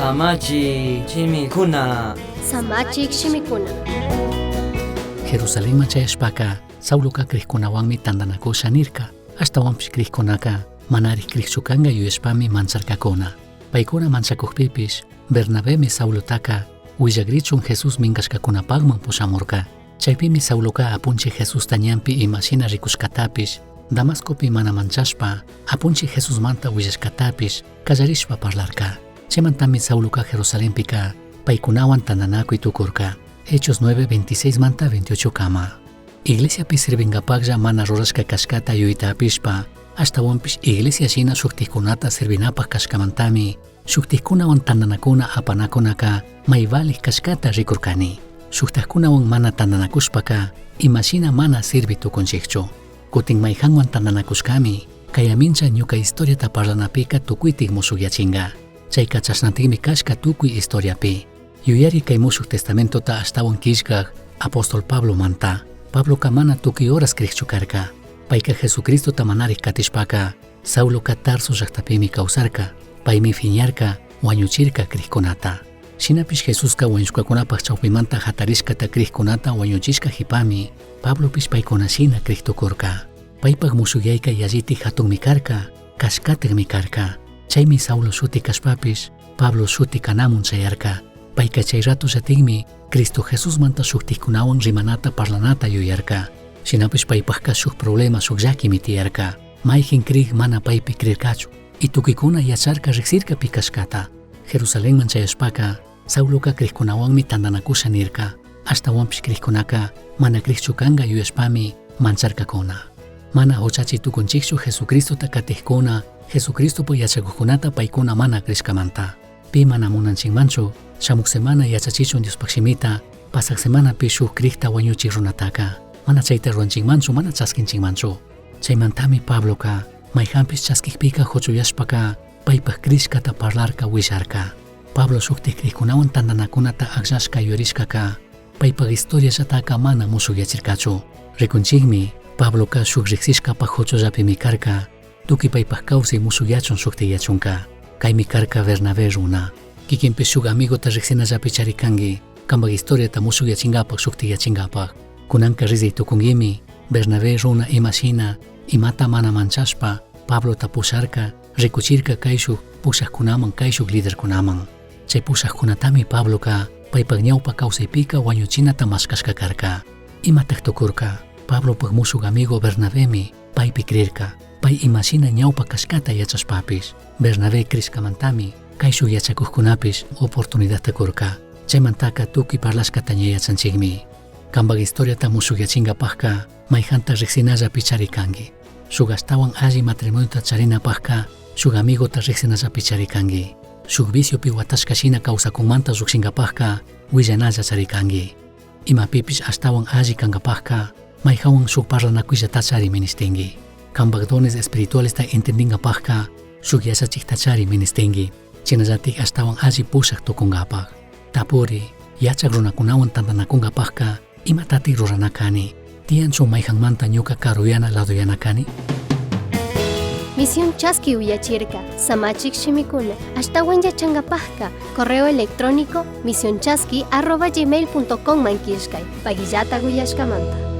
Samachik shimikuna. Samachik shimikuna. Jerusalenman chayashpaca, Sauloca crijcunahuanmi tandanacusha nirca. Ashtahuanpish crijcunaca manarij crijchu canga yuyashpami mancharcacuna. Paicuna manchacujpipish, Bernabemi Saulotaca huillagrichun Jesús mingashcacunapajman pushamurca. Chaipimi Sauloca Apunchij Jesusta ñanpi ima shina ricushcatapish, Damascopi mana manchashpa Apunchij Jesusmanta huillashcatapish callarishpa parlarca. Chaimantami Sauloca Jerusalenpica paicunahuan tandanacui tucurca. Hechos 9, 26 manta 28 cama. Iglesiapi sirvingapajlla mana rurashca cashcata yuyaita japishpa, ashtahuanpish iglesia shina shujtajcunata sirvinapaj cashcamantami shujtajcunahuan tandanacuna apanacunaca mai valij cashcata ricurcani. Shujtajcunahuan mana tandanacushpaca ima shina mana sirvi tucunchijchu. Cutin maijanhuan tandanacushcami cayamincha ñuca historiata parlanapica tucuitic mushujyachinga. Chaica chashnaticmi cashca tucui historiapi. Yuyari cai Mushuj Testamentota ashtahuan quillcaj apóstol Pablomanta. Pabloca mana tucui horas crijchu carca. Paica Jesucristota manarij catishpaca, Sauloca Tarso llajtapimi causarca. Paimi fiñarca, huañuchirca crijcunata. Shinapish Jesusca huañushcacunapaj chaupimanta jatarishcata crijcunata huañuchishca jipami, Pablopish paicuna shina crij tucurca. Paipaj mushujyaica yallitaj jatunmi carca, cashcatajmi carca. Chaimi Saulo shuti cashpapish, Pablo shuti canamun chayarca. Paica chai ratollatajmi Cristo Jesusmanta shujtajcunahuan rimanata parlanata yuyarca. Shinapish paipajca shuj problema shuj llaquimi tiyarca. Maijin crij mana paipi crircachu. Y tucuicuna yacharca rijsirca pi cashcata. Jerusalenman chayashpaca, Sauloca crijcunahuanmi tandanacusha nirca. Ashtahuanpish crijcunaca mana crijchu canga yuyashpami mancharcacuna. Mana juchachi tucunchijchu Jesucristota catijcuna, Jesucristopaj yachacujcunata paicuna mana crishcamanta. Pi mana munanchinmanchu shamuj semana yachachichun Diospaj shimita, pasaj semanapi shuj crijta huañuchij runataca. Mana chaita ruranchikmanchu, mana chasquinchikmanchu. Chaimantami Pabloca maijanpish chasquijpica juchuyashpaca paipaj crishcata parlarca huillarca. Pablo shujtaj crijcunahuan tandanacunata agllashca yuyarishcaca paipaj historiallataca mana mushujyachircachu. Ricunchijmi, Pabloca shuj rijsishcapaj juchullapimi carca, tucui paipaj causai mushujyachun shujtajyachunca. Caimi carca Bernabé runa. Quiquinpish shuj amigota rijsinallapi charicangui, cambaj historiata mushujyachingapaj shujtajyachingapaj. Cunanca rizai tucunguimi, Bernabé runa ima shina, imata mana manchashpa, Pablota pusharca, ricuchirca caishuj pushajcunaman caishuj lidercunaman. Chai pushajcunatami Pabloca paipaj ñaupa causaipica huañuchinata mashcashca carca. Imataj tucurca? Pablopaj mushuj amigo Bernabemi paipi crirca. Pai ima shina ñaupa cashcata yachashpapish, Bernabé crishcamantami caishuj yachacujcunapish oportunidadta curca. Chaimantaca tucui parlashcata ña yachanchijmi. Cambaj historiata mushujyachingapajca maijanta rijsinallapi charicangui. Shuj ashtahuan alli matrimoniota charinapajca shuj amigota rijsinallapi charicangui. Shuj viciopi huatashca shina causacunmanta llujshingapajca huillanalla charicangui. Imapipish ashtahuan alli cangapajca maijahuan shuj parlanacuillata chari minishtingui. Cambaj dones espiritualesta entendingapajca shuj yachachijta chari minishtingui. Shinallataj ashtahuan alli pushaj tucungapaj. Tapuri, yachaj runacunahuan tandanacungapajca imatataj rurana cani? Tiyanchu maijanmanta ñuca caruyana ladoyana cani? Misión Chaski uyachirca, Samachik shimikuna, ashtahuan yachangapajka, correo electrónico misionchaski@gmail.com man killkay, pagillata uyashkamanta.